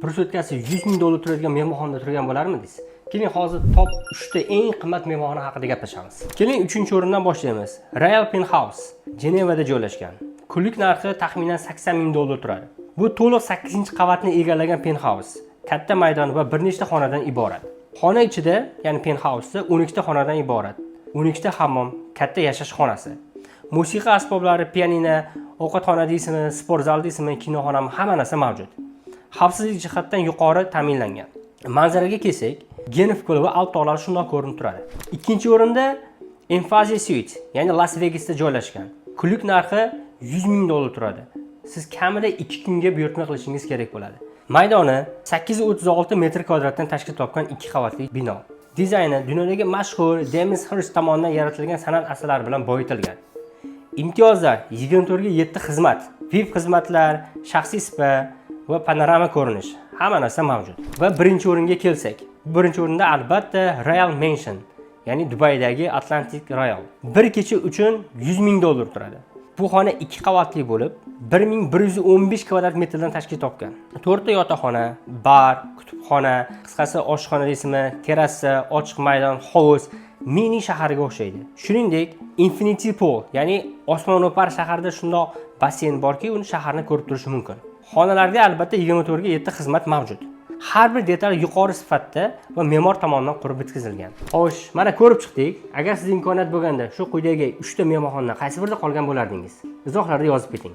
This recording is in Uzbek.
Bir sutkasi 100 ming dollar turadigan mehmonxonada turgan bo'larmidingiz? Keling, hozir top 3 ta eng qimmat mehmonxona haqida gaplashamiz. Keling, 3-o'rindan boshlaymiz. Royal Penthouse Jenevada joylashgan. Kunlik narxi taxminan 80 ming dollar turadi. Bu to'liq 8-qavatni egallagan penthouse. Katta maydon va bir nechta xonadan iborat. Xona ichida, ya'ni penthouseda 12 ta xonadan iborat. 12 ta hammom, katta yashash xonasi. Musiqa asboblari, pianino, ovqatxona deysizmi, sport zal deysizmi, kinoxonami, hamma narsa mavjud. Xavfsizlik jihatdan yuqori ta'minlangan. Manzaraga kelsak, Genev ko'li va Alp tog'lari shundoq ko'rinib turadi. Ikkinchi o'rinda Embassy Suite, ya'ni Las Vegasda joylashgan. Kunlik narxi 100 ming dollar turadi. Siz kamida 2 kunga buyurtma qilishingiz kerak bo'ladi. Maydoni 836 metr kvadratdan tashkil topgan ikki qavatli bino. Dizayni dunyodagi mashhur Demis Hirst tomonidan yaratilgan san'at asarlari bilan boyitilgan. Imtiyozlar: 24 ga 7 xizmat, VIP xizmatlar, shaxsiy spa va panorama ko'rinish. Hamma narsa mavjud. Va birinchi o'ringa kelsak, birinchi o'rinda albatta Royal Mansion, ya'ni Dubaydagi Atlantic Royal. Bir kecha uchun 100 ming dollar turadi. Bu xona ikki qavatli bo'lib, 1115 kvadrat metrdan tashkil topgan. To'rtta yotoqxona, bar, kutubxona, qisqasi oshxona deysizmi, terrasa, ochiq maydon, hovuz, mini shaharga o'xshaydi. Shuningdek, Infinity Pool, ya'ni osmono'par shaharda shundoq basseyn borki, uni shaharni ko'rib turish mumkin. Xonalarda albatta 24 ga 7 xizmat mavjud. Har bir detal yuqori sifatda va me'mor tomonidan qurib bitkazilgan. Xo'sh, mana ko'rib chiqdik. Agar sizda imkoniyat bo'lganda, shu quyidagi 3 ta mehmonxonadan qaysi birida qolgan bo'lardingiz? Izohlarda yozib keting.